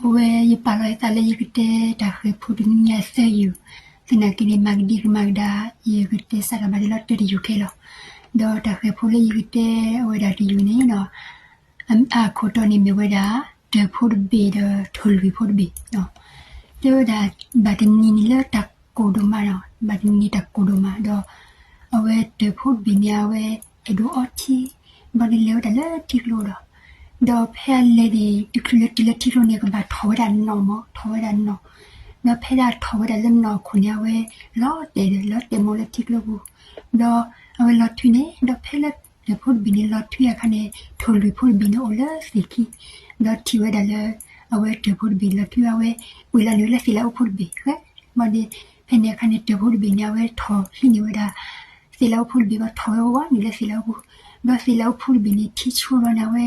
အဝဲယပာ်လီၤယသးလၢယကတဲတၢ်ဃၤဖိတနံၤညါသၢယုၢ်, သနာ်က့န့ၣ် မၤကဒံကမၤကဒါ ယကတဲစးထီၣ်ဘၣ်ဒၣ်လၢတၢတယုၢ်ခဲလီၤ. ဒီးတၢ်ဃၤဖိလၢယကတဲအဝဲဒၣ်တယုၢ်န့ၣ်ဒီး အခိၣ်တီန့ၣ်မ့ၢ်ဝဲဒၣ် တၢၤဖိတဘ့ၣ်ဒီးထိၣ်လွံၢ်ဖိတဘ့ၣ်. တဲဝဲဒၣ် ဘၣ်တနံၤန့ၣ်လၢတၢ်ကိၢ်ဒိၣ်မးဒီး ဘၣ်တနံၤန့ၣ်တၢ်ကိၢ်ဒိၣ်မးဒီး အဝဲတၢၤဖိတဘ့ၣ်န့ၣ် အဝဲအဲၣ်ဒိးအီထံ ဘၣ်ဒီးလဲၤဝဲဒၣ်လၢထံကျိဒီး ဒီးဖဲအလဲၤန့ၣ် တချုးလၢတုၤလၢထံကျိန့ၣ် ကဘၣ်ထီၣ်ဝဲဒၣ်နီၣ်မး, ထီၣ်ဝဲဒၣ်နီၣ်. ဒီးဖဲဒၣ်ထီၣ်ဝဲဒၣ်လၢနီၣ်အခိၣ်န့ၣ် အဝဲလီၤတဲာ်ဒီး လီၤတဲာ်မးလၢထံကျိပူၤ, ဒီးအဝဲလီၤထွံန့ၣ် ဒီးဖဲလၢတၢၤဖိတဘ့ၣ်န့ၣ် လီၤထွံအခါန့ၣ် ထိၣ်လွံၢ်ဖိတဘ့ၣ်န့ၣ်အိၣ်လၢသ့ၣ်ခံ, ဒီးထံၣ်ဝဲဒၣ်လၢ အဝဲတၢၤဖိတဘ့ၣ်လီၤထွံ အဝဲကွံာ်လီၤန့ၢ်ဝဲလၢသ့ၣ်လၣ်အူဖိတဘ့ၣ်ဃဲ, ဘၣ်ဒီး ဖဲန့ၣ်အခါန့ၣ် တၢၤဖိတဘ့ၣ်န့ၣ် အဝဲထီၣ်ဟံးန့ၢ်ဝဲဒၣ် သ့ၣ်လၣ်အူဖိတဘ့ၣ်ဘၣ် ထီၣ်ဝဲဝါန့ၣ်လၢသ့ၣ်လၣ်အူပူၤ, ဒီးသ့ၣ်လၣ်အူဖိတဘ့ၣ်န့ၣ် ထံဆိလီၤန့ၣ် အဝဲ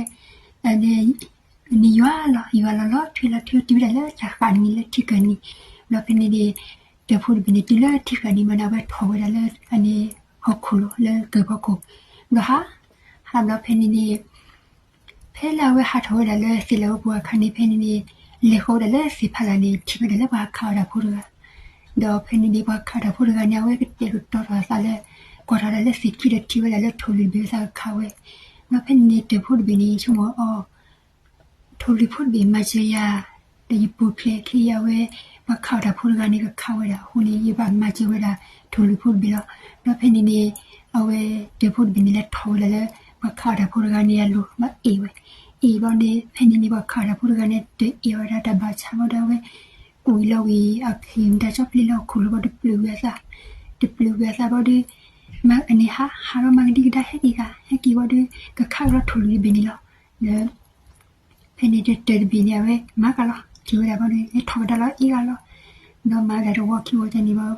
န့ၣ်ယွၤလီၤ ယွၤလီၤလီၤထွံလီၤထွံတုၤဝဲဒၣ်လၢတၢ်ဃၣ်နံၤလၢထံဃၣ်နံၤ, ဒီးဖဲန့ၣ်န့ၣ် တၢၤဖိတဘ့ၣ်န့ၣ် တုၤလၢထံဃၣ်နံၤမးန့ၣ် အဝဲထီၣ်ဝဲဒၣ်လၢ ဟီၣ်ခိၣ်လီၤ လၢကၢၢ်ဖီခိၣ်, ဒီးဟး ဟးဒီးဖဲန့ၣ်န့ၣ် ဖဲလၢအဝဲဟးထီၣ်ဝဲဒၣ်လၢသ့ၣ်လၣ်အူပူၤအခါန့ၣ် ဖဲန့ၣ်န့ၣ် လဲၤဃီၤဝဲဒၣ်လၢသ့ၣ်ဖးလၢ်န့ၣ် ထံၣ်ဝဲဒၣ်လၢပှၤခးအီၣ်တၢ်ဖိတဂၤ, ဒီးဖဲန့ၣ်န့ၣ် ပှၤခးအီၣ်တၢ်ဖိတဂၤန့ၣ် အဝဲကတဲာ်ကတီၤထီၣ်အသးလၢ ကွၢ်ထီၣ်ဒၣ်လၢသ့ၣ်ခံဒီးထံၣ်ဝဲဒၣ်လၢထိၣ်လွံၢ်တဘ့ၣ်အသးကခးဝဲ, ဒီးဖဲန့ၣ်န့ၣ် တၢၤဖိတဘ့ၣ်န့ၣ် ဆိကမိၣ်အီၤ ထိၣ်လွံၢ်ဖိတဘ့ၣ်မၤစၢၤယၤ ဒီးယပူၤဖျဲးခဲအံၤ အဝဲ ပှၤခးအီၣ်တၢ်ဖိတဂၤန့ၣ် ကခးဝဲဒၣ်အဃိန့ၣ် ယဘၣ်မၤစၢၤဝဲဒၣ်ထိၣ်လွံၢ်ဖိတဘ့ၣ်လီၤ. ဒီးဖဲန့ၣ်န့ၣ် အဝဲတၢၤဖိတဘ့ၣ်န့ၣ် လဲၤထီၣ်ဝဲဒၣ်လၢ ပှၤခးအီၣ်တၢ်ဖိတဂၤန့ၣ်အလိၤ ဘၣ်အ့ၣ်ဝဲ, အ့ၣ်ဘၣ်န့ၣ် ဖဲန့ၣ်န့ၣ် ပှၤခးအီၣ်တၢ်ဖိတဂၤန့ၣ် တအ့ၣ်ဝဲဒၣ်တၢ်ဘၣ်ဆၣ်ဘၣ်ဒီး အဝဲ ကွံာ်လီၤဝံၤအခံ မတၤကၠီပျ့ၤလၢဟီၣ်ခိၣ်လိၤဘၣ် တပျုာ်ဝံၤအသး, တပျုာ်ဝံၤအသးဘၣ်ဒီး မၤန့ၣ်ဟး ဟးဒီးမၤကဒံကဒါဟဲက့ၤဂၤ ဟဲက့ၤဘၣ်ဒီး ကခးကဒီးထိၣ်လွံၢ်တဘ့ၣ်န့ၣ်လီၤ. ဒီး ဖဲန့ၣ်တၢၤတဘ့ၣ်န့ၣ် အဝဲမၤကလီၤ ထံၣ်ဝဲဒၣ်ဘၣ်ဒီး လဲၤထီၣ်ကဒါလီၤအ့ၣ်ဂၤလီၤ. ဒီးမၤဒၣ်တဝီခံဝီန့ၣ်ဘၣ်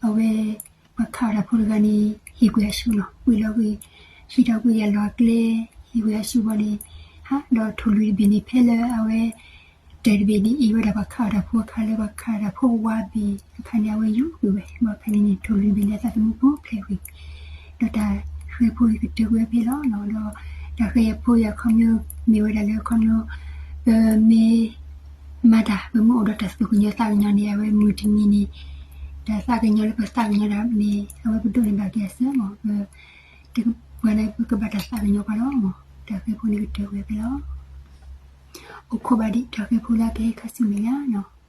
အဝဲ ပှၤခးအီၣ်တၢ်ဖိတဂၤန့ၣ် ဟ့ၣ်ကွံာ်အဆူၣ်လီၤ. ကွံာ်လီၤကွံာ် ဟံးထီၣ်ကွံာ်ယၤလီၤအကျဲ ဟ့ၣ်ကွံာ်အဆူၣ်ဘၣ်န့ၣ် ဟးဒီးထိၣ်လွံၢ်တဘ့ၣ်န့ၣ် ဖဲလၢအဝဲ တၢၤတဘ့ၣ်န့ၣ် အ့ၣ်ဝဲဒၣ်ပှၤခးအီၣ်တၢ်ဖိအခါလၢပှၤခးအီၣ်တၢ်ဖိဝါဘ့ၣ်အခါန့ၣ် အဝဲယူၤကွံာ်ဝဲ ဘၣ်ဖဲန့ၣ်န့ၣ် ထိၣ်လွံၢ်တဘ့ၣ်န့ၣ် အသးသမူပူၤဖျဲးဝံၤ ဒီးတၢ်ဃၤဖိအံၤကတၢၢ်ကွံာ်ဖဲလီၤ. ဒီးတၢ်ဃၤဖိအံၤအခီပညီ မ့ၢ်ဝဲဒၣ်လၢအခီပညီ ပမ့ၢ် မၤတၢ် ပမ့ၢ်အိၣ်ဒီးတၢ်သူၣ်ကညီၤသးကညီၤန့ၣ် အဝဲမုၢ်တနံၤန့ၣ် တၢ်သးကညီၤလၢပသးကညီၤတၢ်န့ၣ် အဝဲပဒိးန့ၢ်ဘၣ်က့ၤအဆၢမး ပ တကပှၤန့ၣ်ပကဘၣ်တၢ်သးကညီၤပှၤလီၤ. တၢ်ဃၤဖိန့ၣ်ကတၢၢ်ကွံာ်ဖဲလီၤ. အိၣ်ခိးဘၣ်ဒံးတၢ်ဃၤဖိလၢအကဟဲခါဆူမဲာ်ညါန့ၣ်